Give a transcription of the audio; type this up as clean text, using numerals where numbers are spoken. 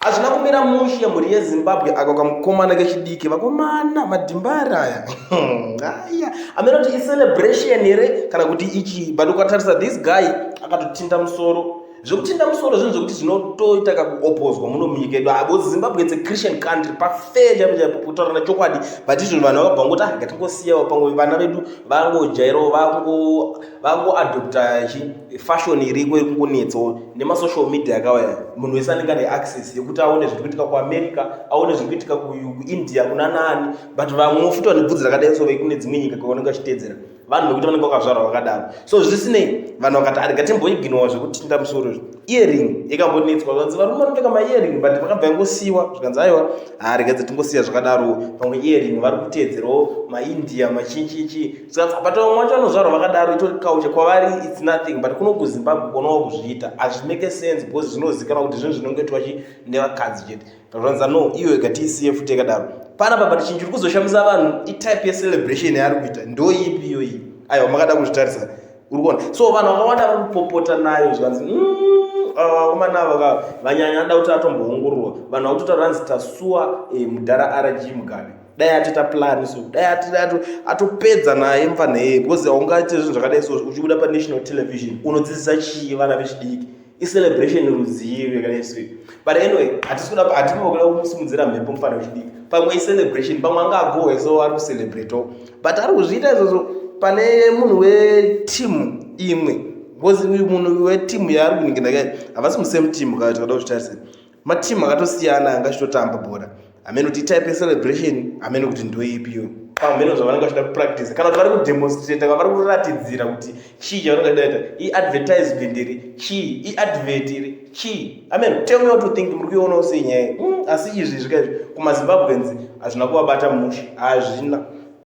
Hazvina kumira mushe mhuri yeZimbabwe ako kamukomana kechidiki vakomana madhimbari aya aya amene kuti icelebration here kana kuti ichi but ukatarisa this guy akatotinda musoro zvekutinda musoro zvinhu zvekuti zvinotoita kakuopozwa muno munyika yedu abo Zimbabwe it's a Christian country pafair chaipo chaipo kutaurana chokwadi but izvo vanhu vakabva ngoti ah ngatingosiyawo pamwe vana vedu vangojairawo vango vangoadopta chi fashion iriko iri kungonetsawo nemasocial media akauya munhu wese anenge ane access yekuti aone zviri kuitika kuAmerica aone zviri kuitika kuIndia kuna nani but vamwe futi vane bvudzi rakadai so vekune dzimwe nyika kwavanenge vachiteedzera vanhu vekuti vanenge vakazvarwa vakadaro so zvisinei vanhu vakati arega timboiginowa zvekutinda musoro izvi earring ikambonetswa zvanzi varume vanopfeka maearring but vakabva yangosiyiwa zvikanzi aiwa haregedze tingosiya zvakadaro pamwe earring vari kuteedzerawo maindia machinchichi zvikanzi but vamwe vacho vanozvarwa vakadaro itori culture kwavari its nothing but kuno kuZimbabwe kuonawo kuzviita hazvimake sense because zvinozikanwa kuti zvinhu zvinongoitwa chi nevakadzi chete zvanzi no iyo ega tiisiye futi yakadaro panapa but chinhu chiri kuzoshamisa vanhu itype yecelebration yaari kuita ndoipi iyoyi aiwa makada kuzvitarisa uri kuona so vanhu vakawanda vari kupopota nayo zvikanzi vakomana ava ka vanyanya anoda kuti atomboongororwa vanhu vakutotaura hanzi tasuwa eh, mudhara RG Mugabe dai atoita plan so dai atopedza naye mupfanha iyeye because haungaite zvinhu zvakadai so uchibuda panational television unodzidzisa chii vana vechidiki icelebration rudzii yakadai so but anyway hatisi kuda hatimo kuda kumusimudzira mhepo mufana wechidiki pamwe icelebration pamwe anga agohwe so ari kucelebratewo but ari kuzviita izvozvo pane munhu weteam imwe because uyu munhu weteam yaari kuningira kai havasi musame team kana tikada kuzvitarisa mateam akatosiyana anga achitotamba bhora hameno kuti itype yecelebration hameno kuti ndoipiyo pamheno zvavanenge vachida kupractice kana kuti vari kudemonstrata kana vari kuratidzira kuti chii chavanenge vachida kuita iadvertisement iri chii iadvert iri chii amen tell me what you think muri kuionawo sei nyaya mm, asi izvi zvika izvi kumaZimbabweans hazvina kuvabata mushe hazvina.